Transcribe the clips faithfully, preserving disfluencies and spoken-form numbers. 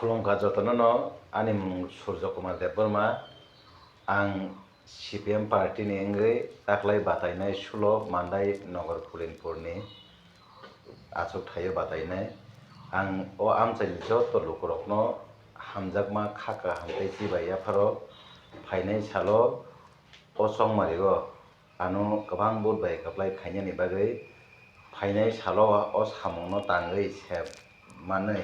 Khulumkha jotono no, ani mung Surjo Kumar Debbarma, ang C P M party ni wngwi taklai batainai sulo Mandai Nogor Kulinpur ni achuk thaio batainai. Ang o amchaini joto lukurokno hamjakma kha kaham tei chibai yapharo phainai salo o chongmario ano kwbang vote bai kwplai khainani bagwi phainai salo o samungno tangwi se manwi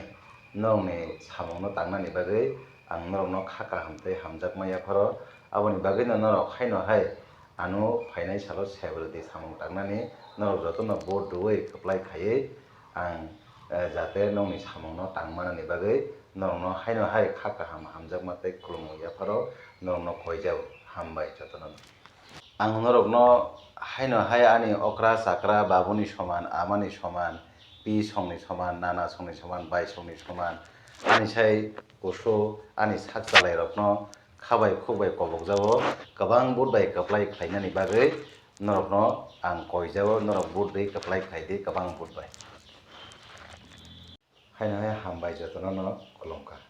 norokni samungno tangnani bagwi ang norokno kha kaham tei hamjakma yapharo. Aboni bagwino norok haino hai ano phainai salo sebeldi samung tangnani norok jotono vote rwwi kwplai khaiwi ang, eh, jate nokni samungno tang manani bagwi norokno haino hai kha kaham hamjakma tei khulumung yapharo norokno koijago. Hambai jotono. Ang norokno haino hai ani okra chakra babuni soman, amani soman, pi songni soman, nana songni soman, bai songni soman, ani sai kusu, ani sak chalairokno kha bai khuk bai kobokjago, kwbang vote bai kwplai khlainani bagwi norokno ang koijago, norok vote rwi kwplai khlai di kwbang vote bai. Haino hai hambai jotono no khulumkha.